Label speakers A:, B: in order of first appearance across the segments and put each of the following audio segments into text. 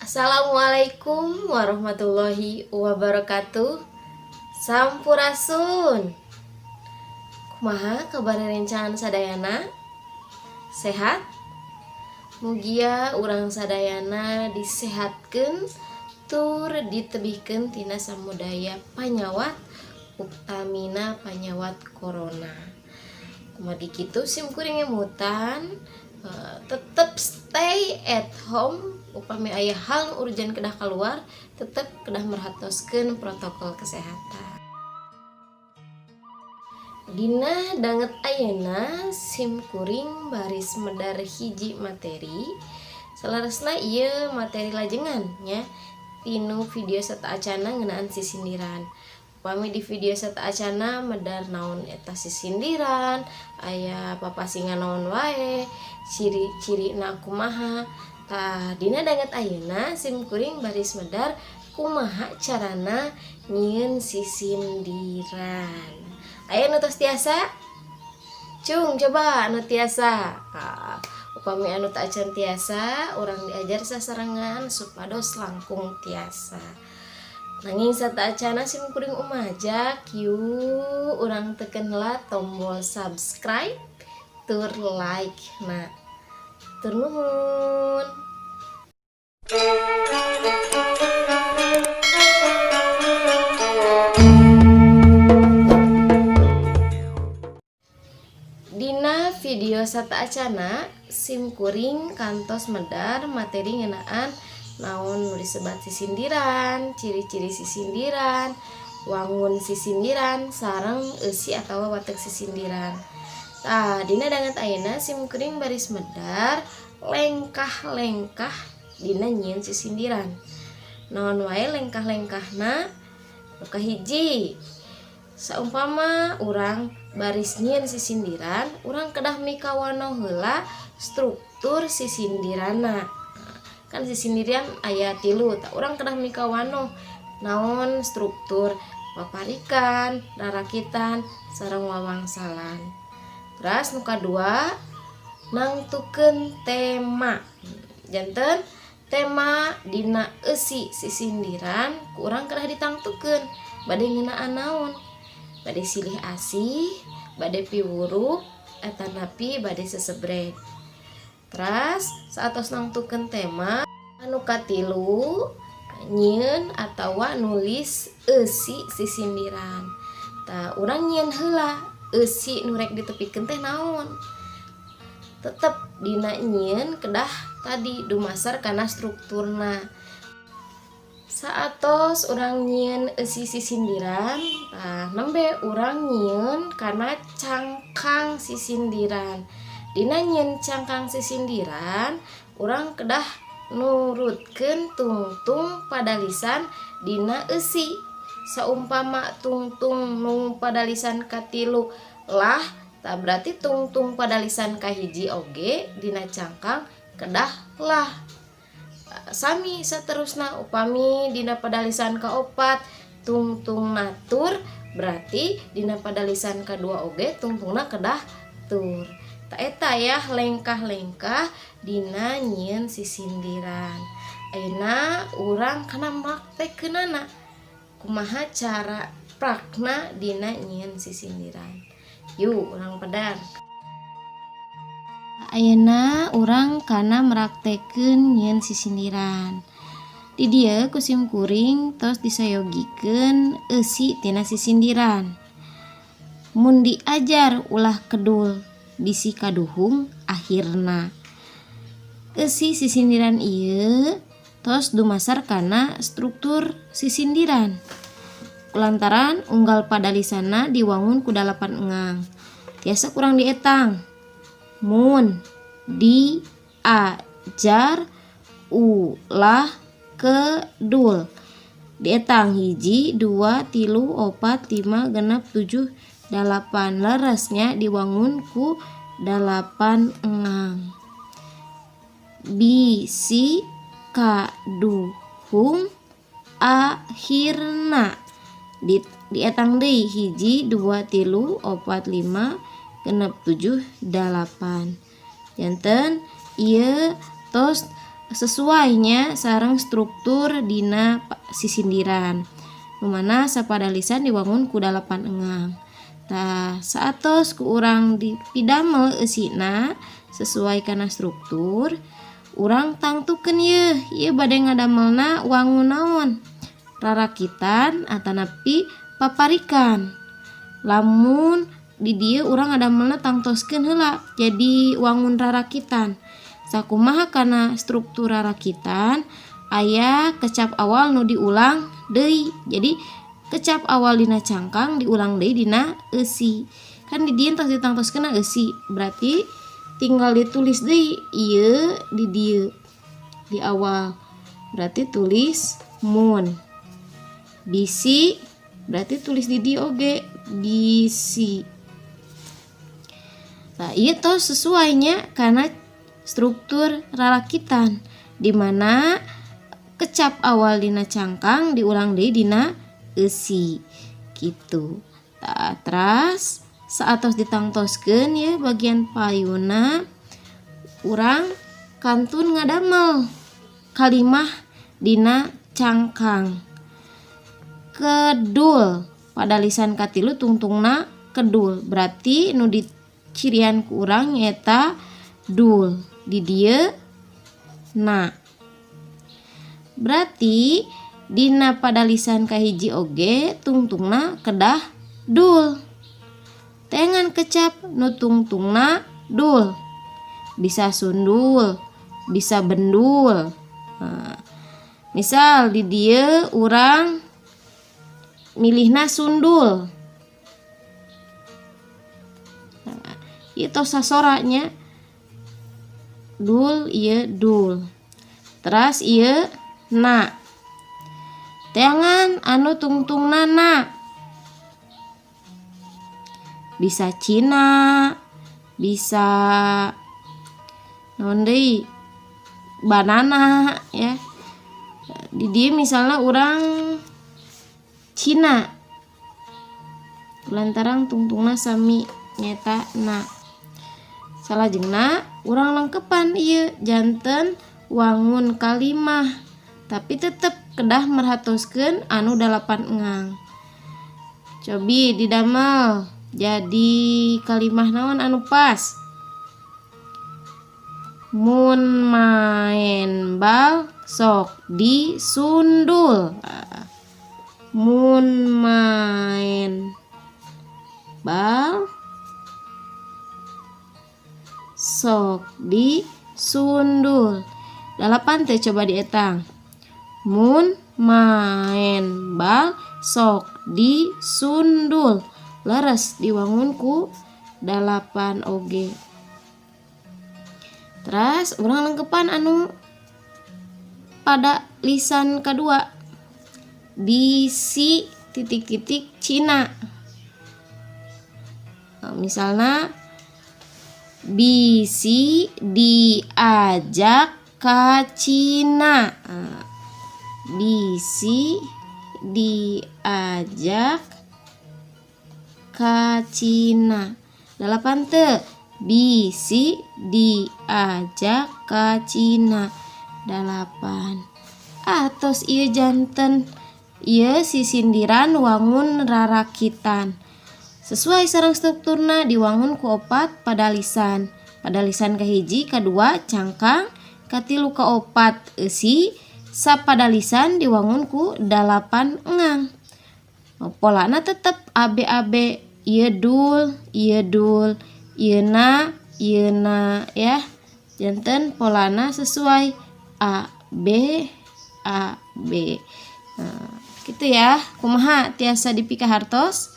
A: Assalamualaikum warahmatullahi wabarakatuh. Sampurasun. Kumaha kabar rerencangan sadayana? Sehat? Mugia urang sadayana disehatkeun tur ditebihkeun tina samudaya panyawat, utamina panyawat corona. Kumargi kitu sim kuring emutan tetep stay at home. Upami aya hal nu urgent kedah keluar, tetep kedah merhatoskeun protokol kesehatan. Dina danget ayeuna sim kuring baris medar hiji materi. Saleresna ieu materi lajengan nya tinu video sateuacanna ngeunaan sisindiran. Upami di video sateuacanna medar naon eta sisindiran, aya papasingan naon wae, ciri-cirina kumaha. Tah, dina danget ayeuna sim kuring baris medar kumaha carana nyieun sisindiran. Aya nu tos tiasa? Cung, coba anu tiasa. Ah, upami anu teu acan tiasa, urang diajar sasarengan supados langkung tiasa. Nanging sateuacanna sim kuring umajak, yuk urang teken heula tombol subscribe tur like. Nah, tur nuhun. Dina video sateuacanna sim kuring kantos medar materi ngeunaan naon nu disebat sisindiran, ciri-ciri sisindiran, wangun sisindiran, sareng eusi atawa watek sisindiran. Tah, dina danget ayeuna sim kuring baris medar lengkah-lengkah dina nyieun sisindiran. Naon wae lengkah-lengkahna? Nu kahiji, saumpama urang baris nyieun sisindiran, urang kedah mikawanoh heula struktur sisindiranna. Kan sisindiran aya tilu, tah urang kedah mikawanoh naon struktur paparikan, rarakitan, sareng wawangsalan. Terus nu kadua, nangtukeun tema. Janten tema dina eusi sisindiran ku urang kedah ditangtukeun bade ngeunaan naon, bade silih asih, bade piwuruk, atanapi bade sesebrek. Teras saatos nangtukeun tema, anu katilu nyieun atawa nulis eusi sisindiran. Tah, urang nyieun heula eusi nu rek ditepikeun teh naon. Tetep dina nyieun kedah tadi dumasar kana strukturna. Saatos urang nyieun eusi sisindiran, tah nembe urang nyieun kana cangkang sisindiran. Dina nyieun cangkang sisindiran, urang kedah nurutkeun tungtung padalisan dina eusi. Saumpama tungtung nu padalisan katilu lah, tah berarti tungtung padalisan kahiji oge dina cangkang kedah lah. Sami saterusna, upami dina padalisan kaopat tungtungna tur, berarti dina padalisan kadua oge tungtungna kedah tur. Tah, eta ya lengkah-lengkah dina nyieun sisindiran. Ayeuna urang kana mraktekkeunana kumaha cara prakna dina nyieun sisindiran. Yuk, urang pedar. Ayeuna urang kana mraktekkeun nyieun sisindiran. Di dieu ku sim kuring tos disayogikeun eusi tina sisindiran. Mun diajar ulah kedul, bisi kaduhung akhirna. Eusi sisindiran ieu tos dumasar kana struktur sisindiran. Kulantaran unggal padalisanna diwangun ku dalapan engang. Tiasa ku urang dietang. Mun diajar ulah kedul. Dietang hiji, dua, tilu, opat, lima, genep, tujuh, dalapan. Leresnya diwangun ku dalapan engang. Bisi kaduhung akhirna. Dietang deui hiji, dua, tilu, opat, lima, genep, tujuh, dalapan. Janten ieu tos Sesuainya sareng struktur dina sisindiran, nu mana sapadalisan diwangun ku dalapan engang. Tah, saatos ku urang dipidamel eusina sesuai kana struktur, urang tangtukeun yeuh, ieu bade ngadamelna wangun naon, rarakitan atanapi paparikan. Lamun di dieu urang ngadamelna tangtoskeun heula jadi wangun rarakitan. Sakumaha kana struktur rarakitan, aya kecap awal nu diulang deui. Jadi kecap awal dina cangkang diulang deui dina eusi. Kan di dieu tos ditangtoskeun eusi, berarti tinggal ditulis deui ieu di dieu di awal. Berarti tulis mun. Bisi berarti tulis di dieu oge bisi. Nah, ieu tos sesuainya karena struktur rarakitan, di mana kecap awal dina cangkang diulang deui dina eusi gitu. Tah, teras saatos ditangtoskeun ya bagian payuna, urang kantun ngadamel kalimah dina cangkang. Kedul, padalisan katilu tungtungna kedul, berarti nu dicirian ku urang nyaeta dul, di dieu na. Berarti dina padalisan kahiji oge tungtungna kedah dul. Teangan kecap nu tungtungna dul, bisa sundul, bisa bendul. Nah, misal di dieu urang milihna sundul. Nah, ieu tos sasoranya dul, ieu dul, teras ieu na. Teangan anu tungtungna na, bisa Cina, bisa naon deui, banana ya. Di dieu misalnya urang Cina lantaran tungtungna sami nyaeta na. Salajengna urang lengkepan ieu janten wangun kalimah, tapi tetep kedah merhatoskeun anu dalapan engang. Cobi didamel jadi kalimah naon anu pas. Mun maen bal sok disundul. Mun maen bal sok disundul. Dalapan teh, coba dietang. Mun maen bal sok disundul. Leres, diwangun ku dalapan oge. Terus urang lengkepan anu padalisan kedua, bisi titik-titik Cina. Nah, misalnya bisi diajak ka Cina. Nah, bisi diajak ka Cina. Dalapan teu? Bisi diajak ka Cina. Dalapan. Atos ieu janten ieu sisindiran wangun rarakitan. Sesuai sareng strukturna, diwangun ku opat padalisan. Padalisan kahiji, kadua cangkang, katilu, kaopat eusi, sapadalisan diwangun ku dalapan engang. Polana tetep AB AB, ieu dul, ieu dul, ieu na, ieu na ya. Janten polana sesuai A B A B. Nah, gitu ya. Kumaha, tiasa dipikahartos?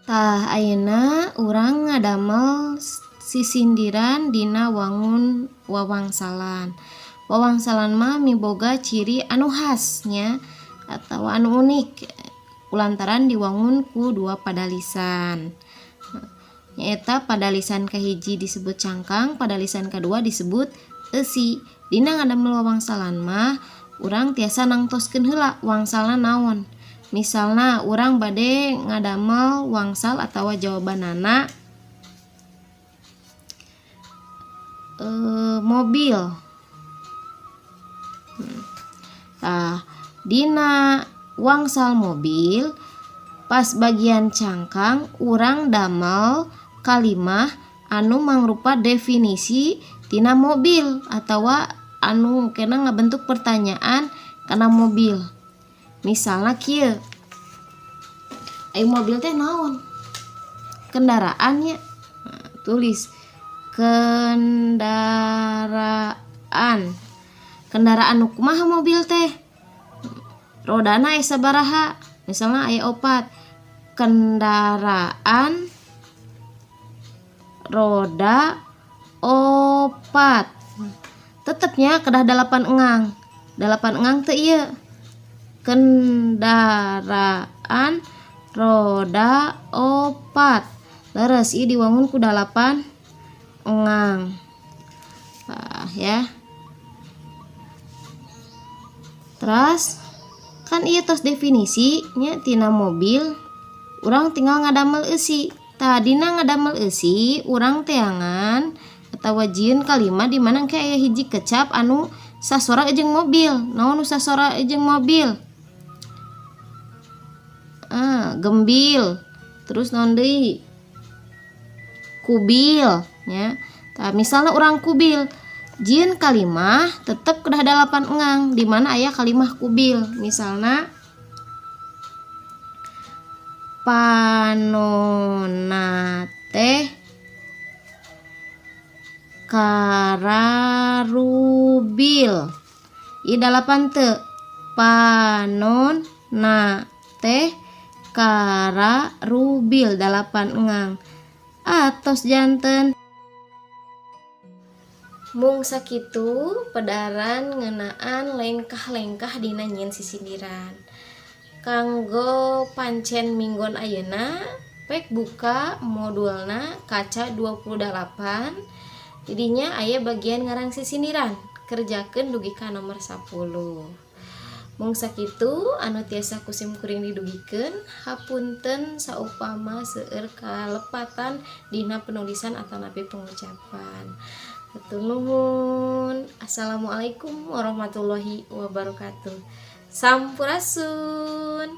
A: Tah, ayeuna urang ngadamel sisindiran dina wangun wawangsalan. Wawangsalan mah miboga ciri anu khas nya atau anu unik kulantaran diwangun ku dua padalisan. Nyaeta padalisan kahiji disebut cangkang, padalisan kadua disebut eusi. Dina ngadamel wawangsalan mah urang tiasa nangtoskeun heula wangsalna naon. Misalna urang bade ngadamel wangsal atawa jawabanana mobil. Tah, dina wangsal mobil pas bagian cangkang urang damel kalimah anu mangrupa definisi tina mobil atawa anu kena ngabentuk pertanyaan kana mobil. Misalnya kieu, ai mobil teh naon? Kendaraannya. Nah, tulis kendaraan. Kendaraan nu kumaha mobil teh? Rodana aya sabaraha? Misalnya aya opat. Kendaraan roda opat. Tetepnya kedah dalapan engang. Dalapan engang teu ieu? Kendaraan roda opat. Leres, ieu diwangun ku dalapan engang. Nah, ya. Terus kan ieu tos definisi nya tina mobil, urang tinggal ngadamel eusi. Tah, dina ngadamel eusi urang teangan atawa jieun kalimat di mana engke aya hiji kecap anu sasora jeung mobil. Naon nu sasora jeung mobil? Ah, gembil. Terus naon deui? Kubil nya. Tah, misalnya urang kubil, jieun kalimah tetep kedah dalapan engang di mana aya kalimah kubil. Misalna panonna teh kararubil. Ieu dalapan teu? Panonna teh kararubil, dalapan engang. Atos janten. Mung sakitu pedaran ngeunaan lengkah-lengkah dina nyieun sisindiran. Kanggo pancen minggon ayeuna, pek buka modulna kaca 28. Didinya aya bagian ngarang sisindiran, kerjakeun dugi ka nomor 10. Mung sakitu anu tiasa ku sim kuring didugikeun. Hapunten saupama seueur kalepatan dina penulisan atanapi pengucapan. Hatur nuhun. Assalamualaikum warahmatullahi wabarakatuh. Sampurasun.